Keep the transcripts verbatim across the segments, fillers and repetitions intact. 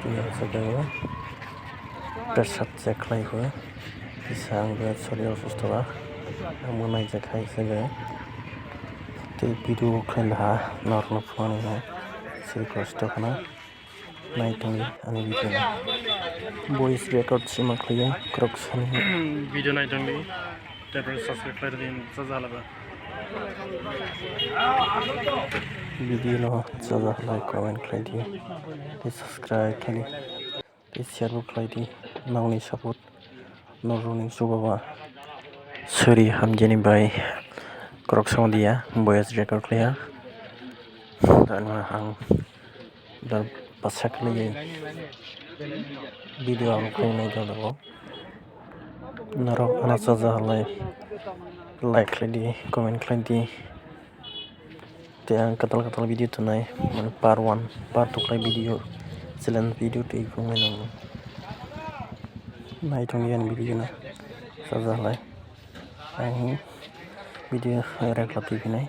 Chini o jaga o prasad check khlai kho. Kisa ang bo sori office tola. Ang bo naijak hai jaga. Tei video khlai laha norok no phunuknwi siri kosto khna. Nai tongdi ani video no. Voice record sima khlaiya khoroksa ni. Video nai tongdi. Tei subscribe khlai di, chaja hala ba. Video no chaja hala comment khlai di. Tei subscribe khlai di. Tei share bo khlai di. Nokni support norokni chubachu ba. Sori hamjani bai khoroksa wng diya voice record khlaiya. Tamo ang dal bwsa khlaiwi video ang khlai nai jora o. Norok ano chaja halai like khlai di, comment khlai di. Tei ang kwtal kwtal video tongnai, mane part one, part two khlai video, challenge video tei phunuknai nang. Nai tongdi ani video no chaja halai. Ang video rek la twi phinai.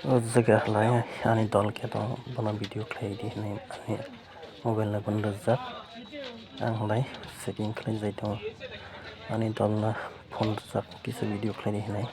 O jaga halai ani dol khe tongo, bono video khlai di hinwi ani mobile no bono rijak. Ang halai checking khlai jai tongo, ani dol no phone rijak kisa video khlai di hinwi.